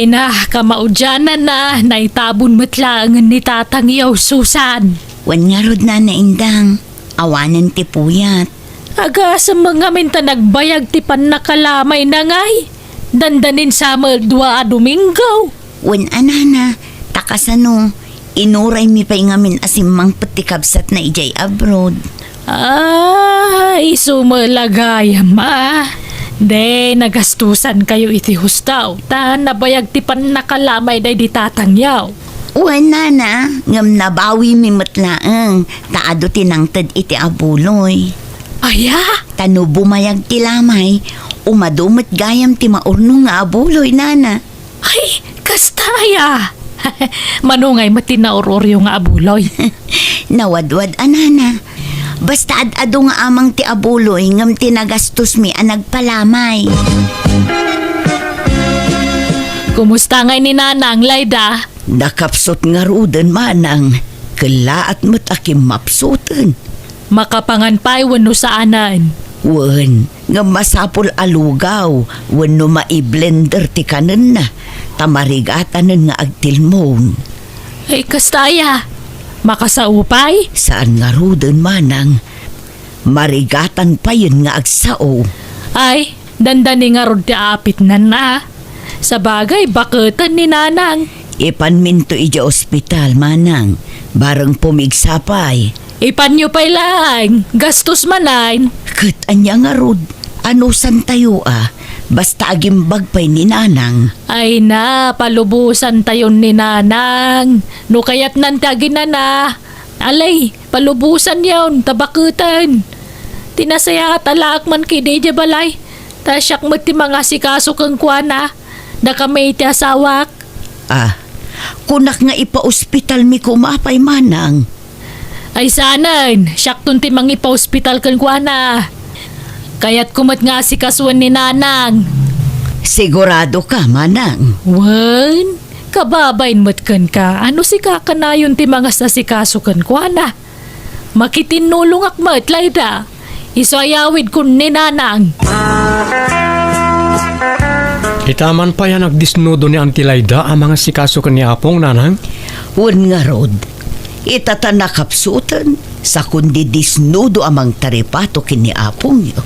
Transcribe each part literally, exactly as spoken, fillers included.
Na, kamaudiananna, naitabon met laengen ni Tatangyo, Susan. Wen ngarud, Nana Indang, awanen ti puyat. Agasem ngamin ta nagbayag ti pannakalamayna ngay. Dandanin sa met dua a Domingo. Wen a, Nana, ta kasano, inuraymi pay ngamin a simmangpet ti kabsatna idiay abroad. Ah, isu met la gayam, a. Di, nagastusankayo iti husto, ta nabayag ti pannakalamay daydi Tatangyo. Wen, Nana, ngem nabawimi met laeng, ta adu ti nangted iti abuloy. Aya? Ta no bumayag ti lamay, umadu met gayam ti maurnong nga abuloy, Nana. Ay, kasta aya. Mano ngay met ti naur-uryo nga abuloy? Nawadwad a, Nana. Basta ad-adu nga amang ti abuloy ngem ti nagastosmi a nagpalamay. Kumusta ngay ni Nanang, Layda? Nakapsut ngaruden, Manang. Kellaat met a kimmapsuten. Makapangan pay wenno saanen? Wen, ngem masapul a lugaw wenno maiblender ti kanenna, ta marigatanen nga agtilmon. Ay, kasta aya? Makasao pay? Saan ngaruden, Manang. Marigatan payen nga agsao. Ay, dandani ngarud ti apitnan, a. Sabagay, baketen ni Nanang. Ipanminto idiay ospital, Manang. Bareng pumigsa pay. Ipanyo pay laeng, gastos manen. Ket ania ngarud, anusantayo a, basta agimbag pay ni Nanang. Ay na, palubosantayon ni Nanang. No kayatnan ti aginana, alay, palubosanyon, ta baketen. Ti nasayaat a laak man ketdi idiay balay, ta siak met ti mangasikaso kenkuana, da kami ti asawak. Ah, kunak nga ipaospitalmi koma pay, Manang. Ay saanen, siakton ti mangipaospital kenkuana. Kayatko met nga asikasuen ni Nanang. Sigurado ka, Manang? Wen, kababain met kenka, a no sika kanayon ti mangasasikaso kenkuana. Makitinnulongak met, Layda. Isu a yawidkon ni Nanang. Ita man pay a nagdisnudo ni Auntie Layda a mangasikaso ken ni Apong, Nanang? Wen ngarud, ita ta nakapsuten, sakon di disnudo a mangtaripato ken ni Apongyo.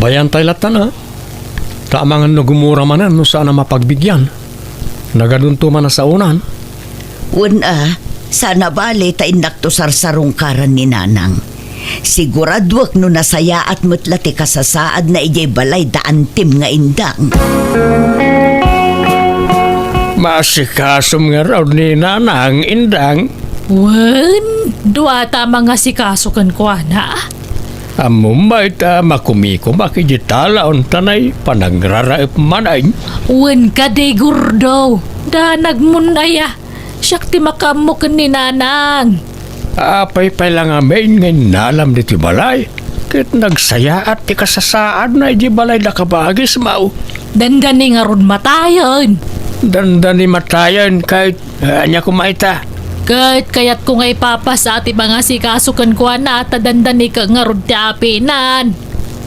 Bayan tay lattan a. Ta amangan no gumura manen no saan a mapagbigian. Nagadunto man a saonan. Wen a, saan a bale ta innakto sarsarungkaran ni Nanang. Siguraduek no nasayaat met la ti kasasaadna idiay balay da Antim nga Indang. Maasikasom ngarud ni Nanang, Indang. Wen, duata mangasikaso kenkuana. Ammom met a makumikomak idiay talaon ta nay panagraraep manen. Wen kadi, Gordo, danagmon aya. Siak ti makaammo ken ni Nanang. Apay pay la ngamin nga innalam ditoy balay, ket nagsayaat ti kasasaadna idiay balay da kabagismo. Dandani ngarud matayen. Dandani matayen ket, eh, ania koma ita? Ket kayatko nga ipapasa ti mangasikaso kenkuana ta dandani ket ngarud ti apinan.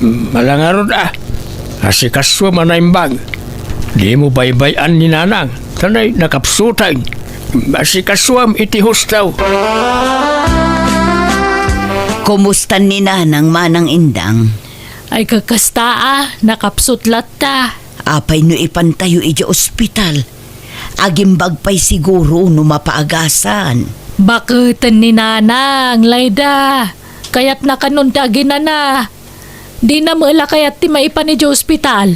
Mm, ala ngarud a. Asikasuem a naimbag. Dimo baybay-an ni Nanang, ta nay nakapsuten. Asikasuem iti husto. Kumusta ni Nanang, Manang Indang? Ay, kakasta a, nakapsut latta. Apay no ipantayo idiay ospital? Agimbag pay siguro no mapaagasan. Baketen ni Nanang, Layda. Kayatna kanon ti aginana. Dina met la kayat ti maipan idiay ospital.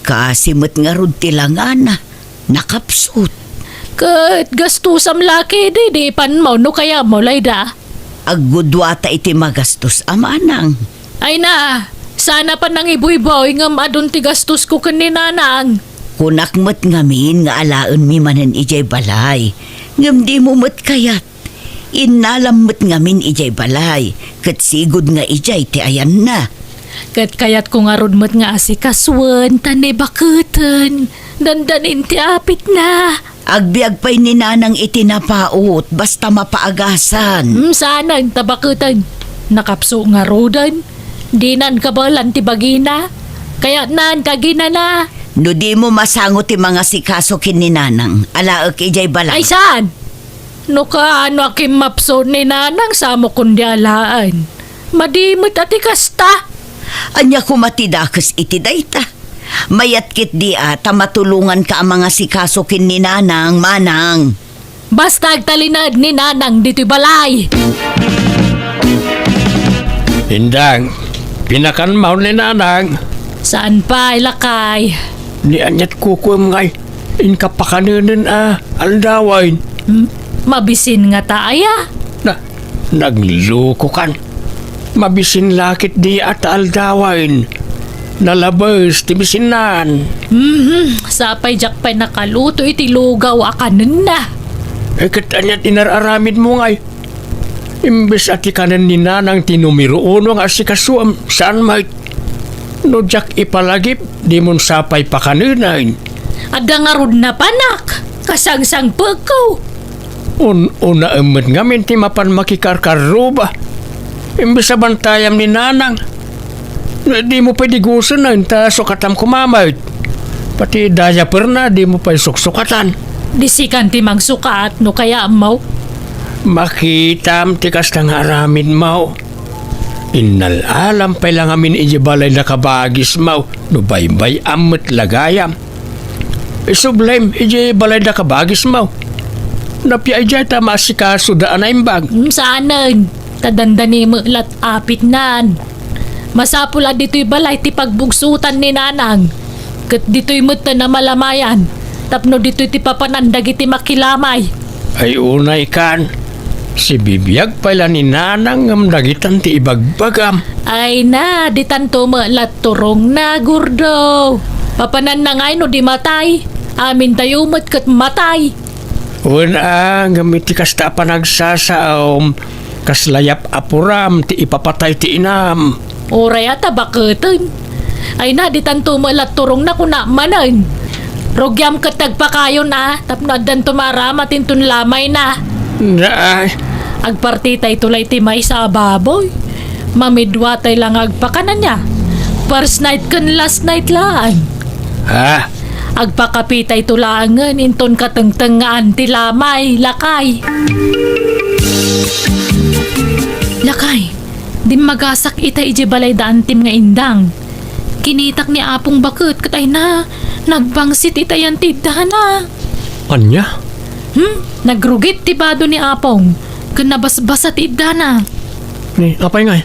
Kaasi met ngarud ti langana. Nakapsut. Ket gastusam la ketdi, di ipanmo no kayatmo, Layda. Agguduata iti magastos a, Manang. Ay na, saan a panangibuyboy ngem adun ti gastosko ken ni Nanang. Kunak met ngamin nga alaenmi manen idiay balay, ngem dimo met kayat. Innalam met ngamin idiay balay, ket sigud nga idiay ti ayanna. Ket kayatko ngarud met nga asikasuen, ta ni baketen, dandanin ti apitna. Agbiag pay ni Nanang iti napaut, basta mapaagasan. Hmm, saanen, ta baketen. Nakapso ngaruden. Dinan kabaelan ti bagina. Kayatnan ti aginana. No dimo masango ti mangasikaso ken ni Nanang, alaek idiay balay. Ay, saan? No kaano a kimmapso ni Nanang, samo kundi alaen. Madi met a ti kasta. Ania koma ti dakes iti dayta? Mayat ketdi a ta matulonganka a mangasikaso ken ni Nanang, Manang. Basta agtalinaed ni Nanang ditoy balay. Indang, pinakanmaw ni Nanang. Saan pay, lakay? Ni aniat kukuem ngay, inka pakanenen a aldawen. Hmm? Mabisin ngata aya? Na, naglukokan. Mabisin la ketdi a ta aldawen. Nalabes ti bisinnan. Mhm, sapay diak pay nakaluto iti lugaw a kanenna. Eh, ket aniat inar-aramidmo ngay? Imbes a ti kanen ni Nanang ti numero uno nga asikasuem, saan met? No diak ipalagip, dimon sapay pakanenen. Adda ngarud napanak, kasangsangpekko. Un-, unaem met ngamin ti mapan makikarkarruba. Imbes a bantayam ni Nanang. Dimo pay digusen ta sukatam koma met. Pati diaperna, dimo pay suksukatan. Di sikan ti mangsukat no kayatmo. Makitam ti kasta nga aramidmo. Innal-alam pay la ngamin idiay balay da kabagismo no baybay-am met la gayam. Isublem idiay balay da kabagismo. Napia idiay ta maasikasoda a naimbag. Mm, saanen. Ta dandani met lat apitnan. Masapul a ditoy balay ti pagbugsutan ni Nanang. Ket ditoy met ta namalamayan. Tapno ditoy ti papanan dagiti makilamay. Ay unay kan. Sibibiag pay la ni Nanang ngem dagitan ti ibagbagam. Ay na, ditanto met lat turongna, Gordo. Papananna ngay no di matay. Amintayo met ket matay. Wen a, ngem iti kasta a panagsasaom, kasla yap-apuram ti ipapatay ti inam. Uray a ta baketen. Ay na, ditanto met lat turongna, kuna manen. Rugiam ket agpakayon a, tapno addanto maaramat inton lamayna. Naay. Agpartitayto la iti maysa a baboy. Mamiduatay la nga agpakananna. First night ken last night laeng. Ha? Agpakapitayto laengen inton katengtengngaan ti lamay, lakay. Lakay, dimmagasak ita idiay balay da antim nga indang. Kinitak ni Apong baket ket ay na, nagbangsit ita yan ti iddana. Ania? Hmm? Nagrugit ti bado ni Apong, ken nabasbasa ti iddana. Ni, apay ngay?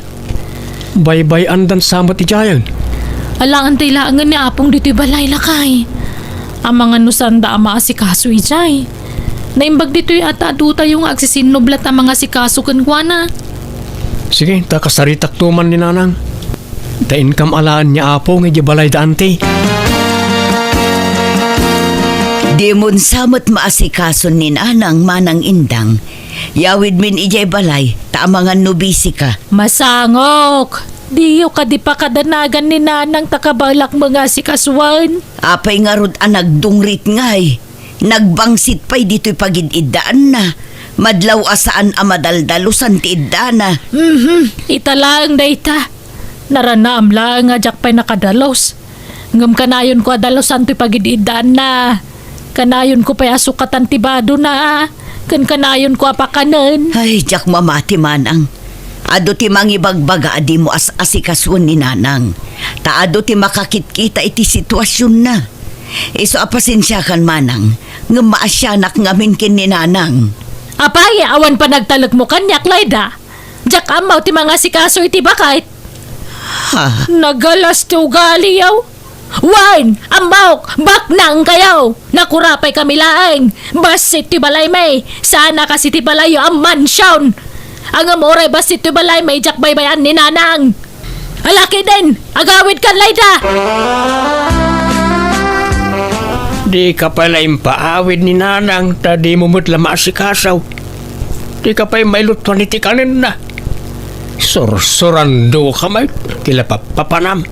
Baybay-andan sa met idiayen. Alaen tay laengen ni Apong ditoy balay, lakay. Amangan no saanda a maasikaso idiay. Naimbag ditoy a ta adu tayo nga agsisinublat a mangasikaso kenkuana. Sige, ta kasaritak to man ni Nanang. Ta inkam alaen ni Apong idiay balay da anti. Dimon sa met maasikason ni Nanang, Manang Indang. Yawidmin idiay balay, ta amangan no busy ka. Masangok! Diyo kadi pakadanagan ni Nanang ta kabaelak nga asikasuan. Apay ngarud a nagdungrit ngay? Nagbangsit pay ditoy pagid-iddaanna. Madlaw a saan a madaldalusan ti iddana. Mhm, ita laeng dayta. Naranaam laeng a diak pay nakadalus. Ngem kanayonko a dalusan toy pagid-iddaanna. Kanayonko pay a sukatan ti badona, ken kanayonko a pakanen. Ay, diak mamati, Manang. Adu ti mangibagbaga a dimo as-asikasuen ni Nanang. Ta adu ti makakitkita iti situasionna. Isu a pasensiakan, Manang, ngem maasianak ngamin ken ni Nanang. Apay, awan panagtalekmo kaniak, Layda? Diak ammo ti mangasikaso iti baket. Ha? Nagalas ti ugaliyo. Wen, ammok, baknang kayo. Nakurapaykami laeng. Bassit ti balaymi. Saan a kas iti balayyo a mansion. Ngem uray bassit ti balaymi, diak baybay-an ni Nanang. Alakiden, agawidkan, Layda! Dika pay la impaawid ni Nanang, ta dimo met la maasikaso. Dika pay mailutuan iti kanenna. Sursurandoka met ti lapappapanam.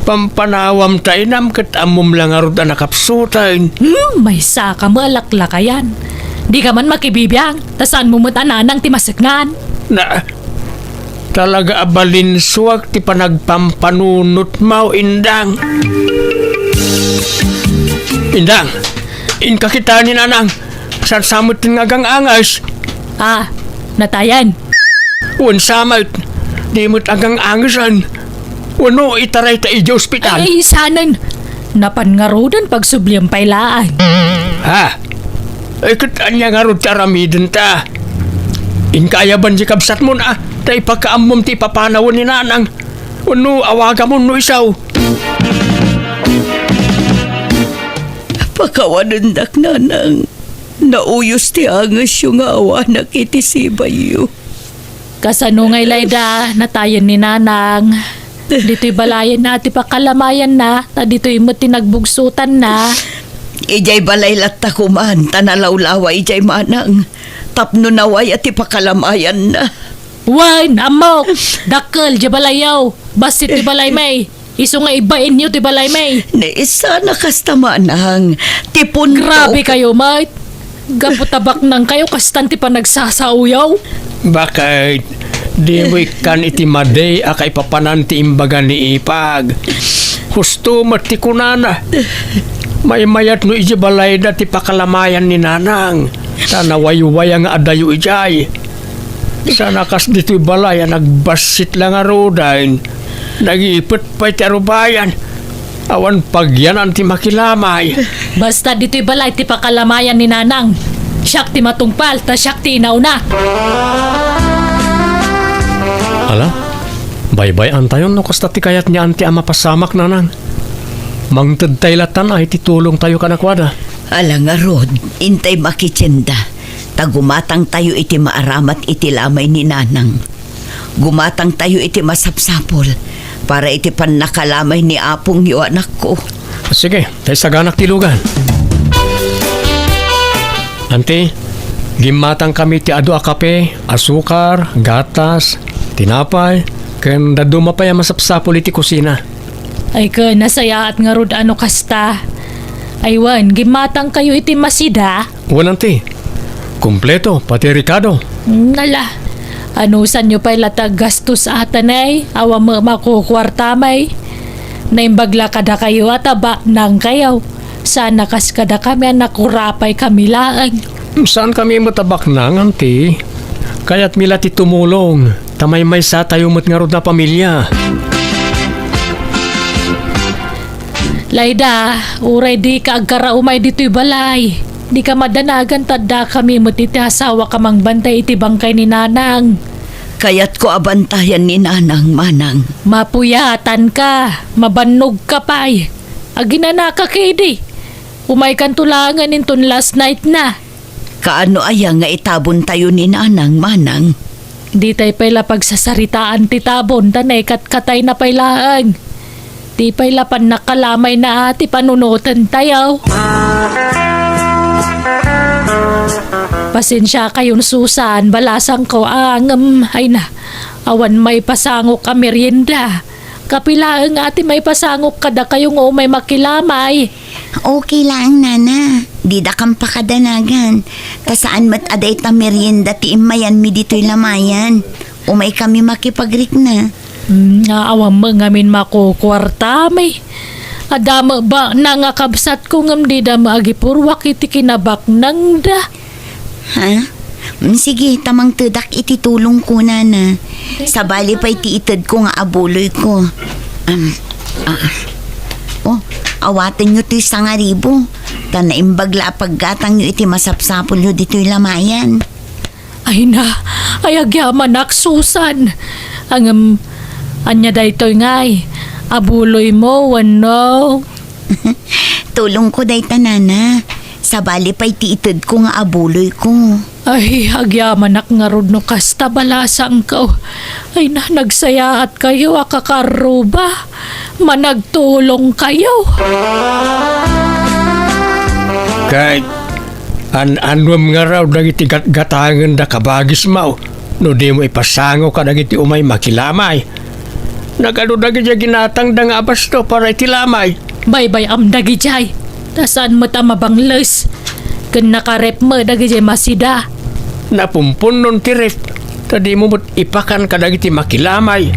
Pampanawam ta inam ket ammom la ngarud a nakapsuten. Hmm, maysaka met a laklakayan. Dika man makibibiang, ta saanmo met a Nanang ti maseknan. Na, talaga a balinsuak ti panagpampanunotmo, Indang. Indang, inka kitaen ni Nanang. Saan sa met nga agang-anges? Ah, natayen. Wen sa met, di met agang-angesen. Wenno itarayta idiay ospital? Ay, saanen. Napan ngaruden, pagsublian pay laeng. Ha? Ay, ket ania ngarud ti aramidenta? Inka ayaban ti kabsatmon, a, ta ipakaammom ti ipapanawen ni Nanang. Wenno awagamon no isu. Pakawanendak, Nanang. Nauyos ti angesyo nga awanak iti sibayyo. Kasano ngay, Laida, natayen ni Nanang? Ditoy balayenna ti pakalamayanna, ta ditoy met ti nagbugsotanna. Idiay balay latta koma, ta nalawlawa idiay, manang. Tapno nawaya ti pakalamayanna. Wen, ammok, dakkel diay balayyo. Bassit ti balay, may. Isu nga ibainyo ti balay, may. Ni isa na kasta, manang. Ti punto. Grabe kayo, mate. Gapu ta baknang kayo, kastan ti panagsasaoyo. Bakit? Dimo ikkan iti madi a kaipapanan ti imbaga ni Ipag. Husto met ti kunana. Maymayat no idiay balayda ti pakalamayan ni Nanang. Ta nawaywaya nga adayo idiay. Saan a kas ditoy balay a nagbassit la ngaruden. Nagipet pay ti arubayan. Awan pagyanan ti makilamay. Basta ditoy balay ti pakalamayan ni Nanang. Siak ti matungpal, ta siak ti inauna. Ala, baybay-antayon no kasta ti kayat ni Auntie a mapasamak, Nanang. Mangtedtay latan ay ti tulongtayo kadakuada. Ala ngarud, intay makitienda. Ta gumatangtayo iti maaramat iti lamay ni Nanang. Gumatangtayo iti masapsapul para iti pannakalamay ni apongyo, anakko. Sige, ta isaganak ti lugan. Auntie, gimmatangkami ti adu a kape, asukar, gatas, tinapay, ken dadduma pay a masapsapul iti kusina. Ay ken, nasayaat ngarud a no kasta. Ay wen, gimmatangkayo iti masida? Wen, Auntie. Kompleto, pati rekado. Nala, anusanyo pay la ti aggastos a tanay? Awan met makukuarta, may. Naimbag la kadakayo a ta baknangkayo. Saan a kas kadakami a nakurapay kami laeng. Saankami met a baknang, Auntie. Kayatmi la ti tumulong, ta maymaysatayo met ngarud a pamilia. Laida, uray dika agkaraumay ditoy balay. Dika madanagan ta addakami met iti asawak a mangbantay iti bangkay ni Nanang. Kayatko a bantayan ni Nanang, manang. Mapuyatanka, mabannogka pay. Aginanaka ketdi. Umaykanto laengen inton last night na. Kaano aya nga itabontayo ni Nanang, manang? Ditay pay la pagsasaritaan ti tabon ta naikatkatayna pay laeng. Di pay la pannakalamayna ti panunotentayo. Pasensiakayon, Susan, balasangko a ngem, ay na, awan maipasangok a merienda. Kape laeng a ti maipasangok kadakayo nga umay makilamay. Okay laeng, nana. Didakam pakadanagan. Ta saan met a dayta merienda ti immayanmi ditoy lamayan. Umaykami makipagrikna. Hmm, nga awan met ngamin makukuartami. Adda met baknang a kabsatko ngem dida met agipurruak iti kinabaknangda. Ha? Mm, sige, ta mangtedak iti tulongko, nana. Sabali pay ti itedko nga abuloyko. Um, ah. Oh, awatenyo toy sangaribu. Ta naimbag la a paggatangyo iti masapsapulyo ditoy lamayan. Ay na, ay agyamanak, Susan. Ngem, ania daytoy ngay? Abuloymo wenno? Tulongko dayta, nana. Sabali pay ti itedko nga abuloyko. Ay, agyamanak ngarud no kasta, balasangko. Ay na, nagsayaatkayo a kakarruba. Managtulongkayo. Ket an-anuem ngarud dagiti gatgatangenda, kabagismo, no dimo ipasangok kadagiti umay makilamay. Nagadu dagidiay ginatangda nga abasto para iti lamay. Baybay-am dagidiay, ta saan met a mabangles. Ken nakarep met dagidiay masida. Napumpunnon ti ref, ta dimo met ipakan kadagiti makilamay.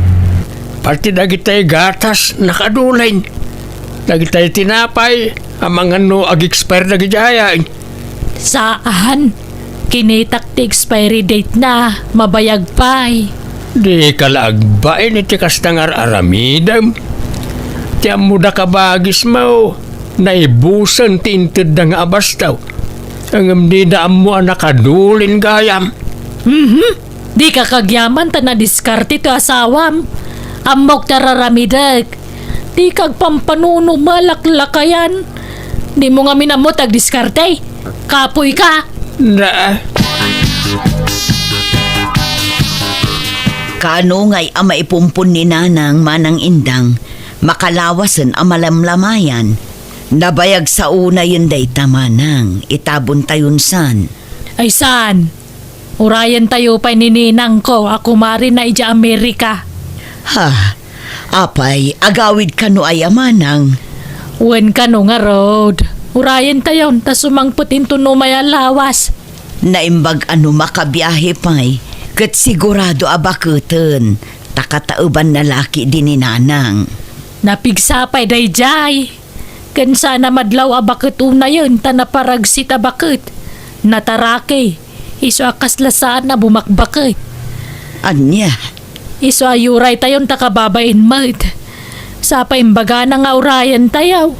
Pati dagiti gatas, nakadulen. Dagitay tinapay, amangan no ag-expire dagidiay. Saan. Kinitak ti expiry date na, mabayag pay. Dika la agbain iti kasta nga ar-aramidem. Ti ammoda kabagismo, naibusen ti intedda nga abastaw. Ngem dida ammo a nakadulin gayam. Mhm. Dika kagyaman ta nadiskarte ti asawam. Ammok ti ar-aramidek. Dika agpampanunot malaklakayan. Dimo ngamin ammo ti agdiskarte. Kapoyka. Na. Kaano ngay a maipumpon ni Nanang, Manang Indang, makalawasen a malamlamayan? Nabayag sa unayen dayta, Manang, itabontayon san. Ay saan? Urayentayo pay ni ninangko a kumarina idiay Amerika. Ha? Apay, agawid kano aya, Manang? Wen kano ngarud. Urayentayon ta sumangpet inton umay a lawas. Naimbag a no makabiahe pay, ket sigurado a baketen, ta kataebanna la ketdi ni Nanang. Napigsa pay daydiay. Ken saan a madlaw a baket unayen ta naparagsit a baket. Nataraki. Isu a kasla saan a bumakbaket. Ania? Isu a uraytayon ta kababain met. Sa pay imbagana nga urayentayo.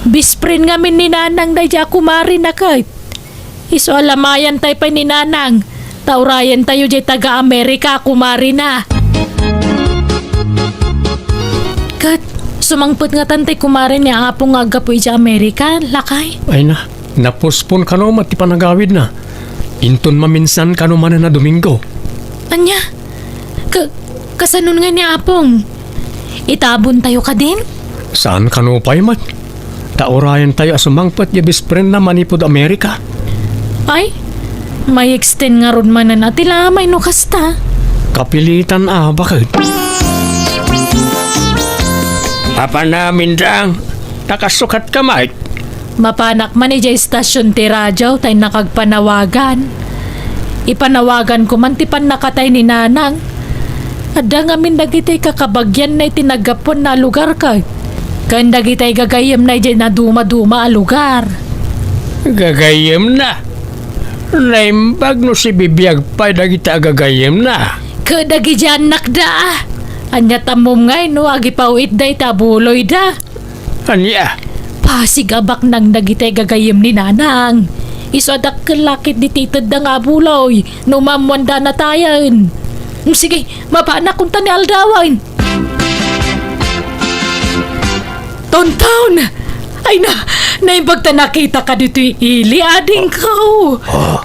Best friend ngamin ni Nanang daydiay a kumarina ket. Isu a lamayantay pay ni Nanang, ta urayentayo diay taga-Amerika a kumarina. Ket, sumangpet ngatan ti kumare ni Apong nga aggapu idiay Amerika, lakay? Ay na, napospon kano met ti panagawidna. Inton maminsan kano manen a Domingo. Ania? Ka-, kasanon ngay ni Apong? Itabontayo kadin? Saan kano pay met. Ta urayentayo a sumangpet diay best friendna manipud Amerika. Ay, may extend ngarud manen a ti lamay no kasta. Kapilitan a baket. Apan amin dang, nakasukat ka met. Mapanak man idiay istasyon ti radio ta innak agpanawagan. Ipanawaganko man ti pannakatay ni Nanang. Adda ngamin dagiti kakabagianna iti naggapuanna a lugar ket, ken dagiti gagayyemna idiay nadumaduma a lugar. Gagayyemna? Naimbag no sibibiag pay dagiti gagayyemna. Ket dagiti annakda, ania ti ammom ngay no agipaw-itda iti abuloyda? Ania? Pasig a baknang dagiti gagayyem ni Nanang. Isu a dakkel la ketdi ti itedda nga abuloy no maammoanda a natayen. Sige, mapanak kunta ni aldawen. Tonton! Ay na, naimbag ta nakitaka ditoy ili, adingko. Ah,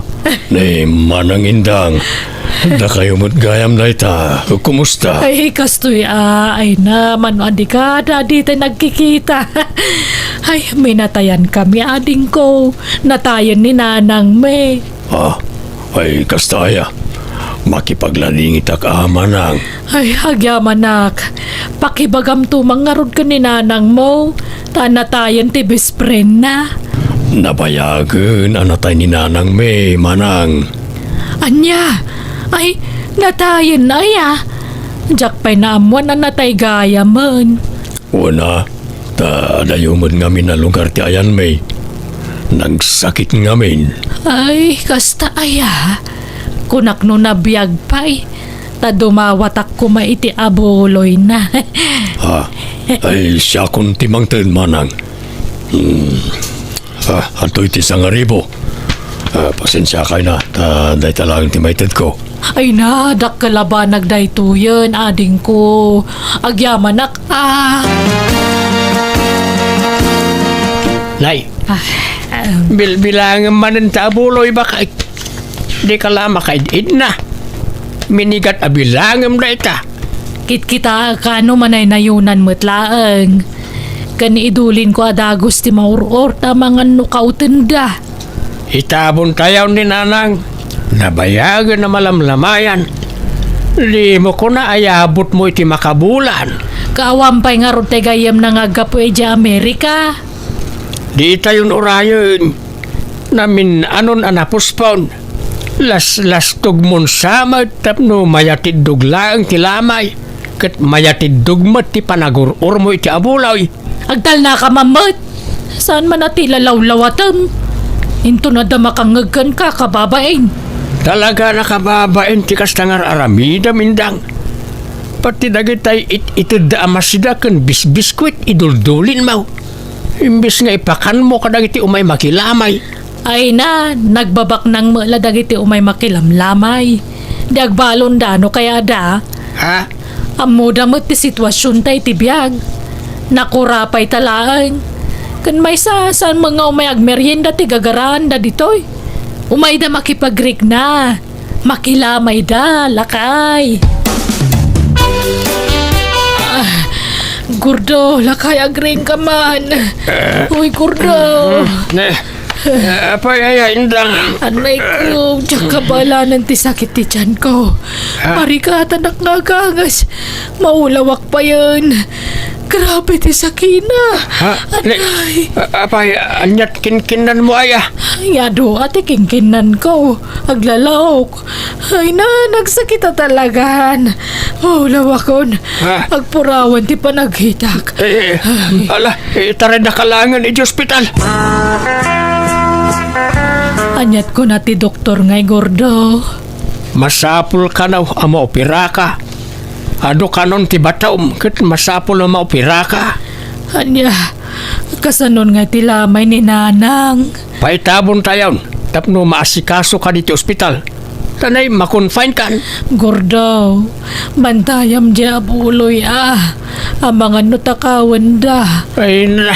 ni Manang Indang, dakayo met gayam dayta. Kumusta? Ay, kastoy a, ay na, mano a dika, dadi tay nagkikita. Ay, minatayan kami, adingko. Natayen ni Nanang mi. Ah, ay, kasta aya. Makipagladingitak a, Manang. Ay, agyamanak. Pakibagamto man ngarud ken ni Nanangmo. Ta natayen ti best friendna. Nabayagen a natay ni Nanang mi, Manang. Ania? Ay, natayen aya? Diak pay naammoan a natay gayamen. Wen a, ta adayo met ngamin a lugar ti ayan mi. Nagsakit ngamin. Ay, kasta aya? Kunak no nabiag pay. Ta dumawatak koma iti abuloyna. Ha? Ay, siakon ti mangted, Manang. Hmm. Ah, adtoy ti sangaribu. Ah, pasensiakay na, ta dayta laeng ti maitedko. Ay na, dakkel a banag daytoyen, adingko. Agyamanak, ah. Nay, ah, um, bilbilangem manen ta abuloy, baka Dika la makaid-idna. Minigat a bilangem dayta. Kitkitaek kano manaynayonan met laeng. Ken idulinko a dagus ti maur-or ta mangan no kautenda. Itabontayon ni Nanang. Nabayagen a malamlamayan. Dimo kuna ayabutmo iti makabulan. Kaawan pay ngarud ti gayyemna nga aggapu idiay Amerika. Ditayon urayen. Namin-anon a napuspon. Laslastogmon sa met tapno mayatiddog laeng ti lamay, ket mayatiddog met ti panagur-urmo iti abuloy. Agtalnaka man met. Saan man a ti lalawlawatem. Inton adda makangngeg kenka, kababain. Talaga a kababain ti kasta nga ar-aramidem, Indang. Pati dagitay it-itedda a masida ken bisbiskuit, iduldulinmo. Imbes nga ipakanmo kadagiti umay makilamay. Ay na, nagbabaknang met la dagiti umay makilamlamay. Di agbalonda no kayatda. Ha? Ammoda met ti situasionta iti biag. Nakurapayta laeng. Ken maysa, saan met nga umay agmerienda ti gagaraanda ditoy. Umayda makipagrikna. Makilamayda, lakay. Ah, Gordo, lakay, agriingka man. Uy, Gordo. Ne, eh, apay aya, Indang? Anay ko, diak kabalanan ti sakit ti tiyan ko. Ah. Arigatanak nga agangas. Maulawak payen. Grabe ti sakina. Ha? Ne, Anay. A-, apay, aniat kinkinnanmo aya? Ay, adu, ati kinkinnanko. Aglalaok. Ay na, nagsakit a talagan. Maulawakon. Ha? Agpurawan ti panagkitak. Eh, eh, ala, itarayda ka laengen iti ospital. Aniat kuna ti doktor ngay, Gordo? Masapul kano a maoperaka. Adu kanon ti batom ket masapul a maoperaka. Ania, kasanon ngay ti lamay ni Nanang? Paitabontayon tapno maasikasoka ditoy ospital. Tanay makonfinekan. Gordo, bantayam diay abuloy a. Amangan no takawenda. Ay na,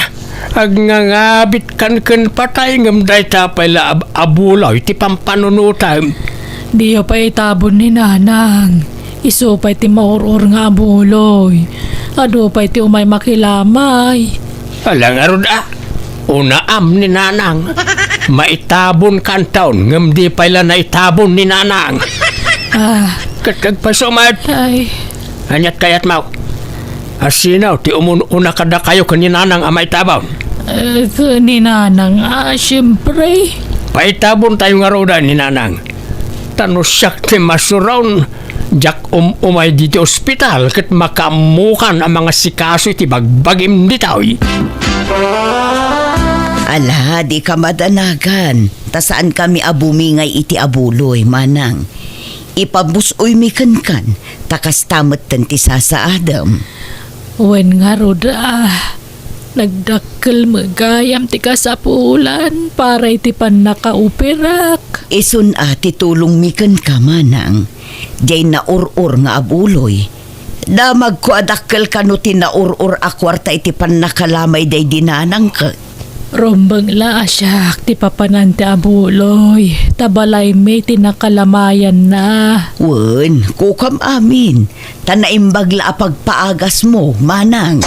agngangabitkan ken patay ngem dayta pay la ab-, abuloy ti pampanunotam. Diyo pay itabon ni Nanang. Isu pay ti maur-or nga abuloy. Adu pay ti umay makilamay. Ala ngarud a, unaam ni Nanang. Maitabonkan taon ngem di pay la naitabon ni Nanang. Ah. Ket agpayso met. Ay. Aniat kayatmo? Asino ti umun-una kadakayo ken ni Nanang a maitabon? Eh, ken ni Nanang, ah, siempre. Paitabontayo ngarud a ni Nanang. Ta no siak ti masuron, diak um-umay ditoy ospital ket makaammokan a mangasikaso iti bagbagim ditoy. Ala, dika madanagan, ta saankami a bumingay iti abuloy, Manang. Ipabus-oymi kenkan, ta kasta metten ti sasaadem. Wen ngarud a, nagdakkel met gayam ti kasapulan para iti pannakaoperak. Isun a ti tulongmi kenka, Manang. Diay naur-or nga abuloy. Damagko a dakkel kano ti naur-or a kuarta iti pannakalamay daydi nanangko. Rumbeng la a siak ti papanan ti abuloy, ta balaymi ti nakalamayanna. Wen, kukam amin, ta naimbag la a pagpaagasmo, Manang.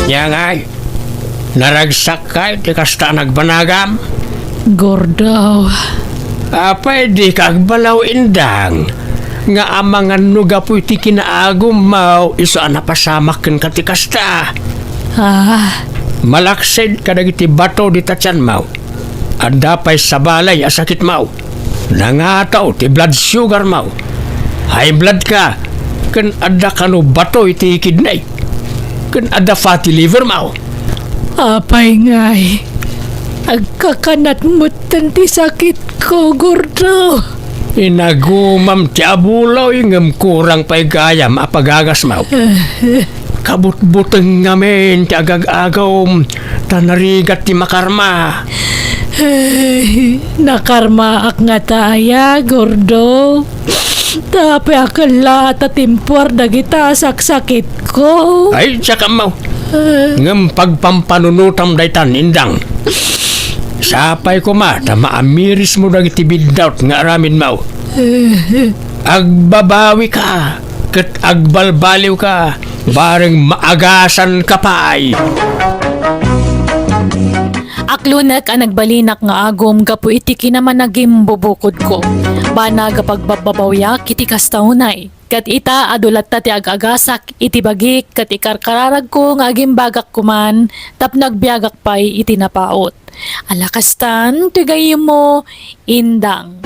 Nia ngay, naragsakkay ti kasta a nagbanagam? Gordo. Apay dika agbalaw, Indang, nga amangan no gapu iti kinaagummo isu a napasamak kenka ti kasta? Ah. Malaksid kadagiti bato dita tianmo, adda pay sabali a sakitmo. Nangataw ti blood sugarmo. High blood ka, ken adda kano bato iti kidney, ken adda fatty livermo. Apay ngay, agkakanat metten ti sakitko, Gordo. Inagumam ti abuloy ngem kurang pay gayam a pagagasmo. Kabutbuteng ngamin ti agag-agawm, ta narigat ti makarma. Ay, nakarmaak ngata aya, Gordo? Ta apay a kella a tatimpuar dagita a saksakitko? Ay, diak ammo. Ah. Ngem pagpampanunotam daytan, Indang. Sapay koma ta maamirismo dagiti biddaut nga aramidmo. Eh. Agbabawika ket agbalbaliwka, bareng maagasanka pay. Aklonek a nagbalinak nga agum gapu iti kinamanagimbubukodko. Banag a pagbabbabawiak iti kasta unay. Ket ita, adu latta ti ag-agasak iti bagik ket ikarkararagko nga agimbagak koman tapno agbiagak pay iti napaut. Ala kastan, ti gayyemmo, Indang.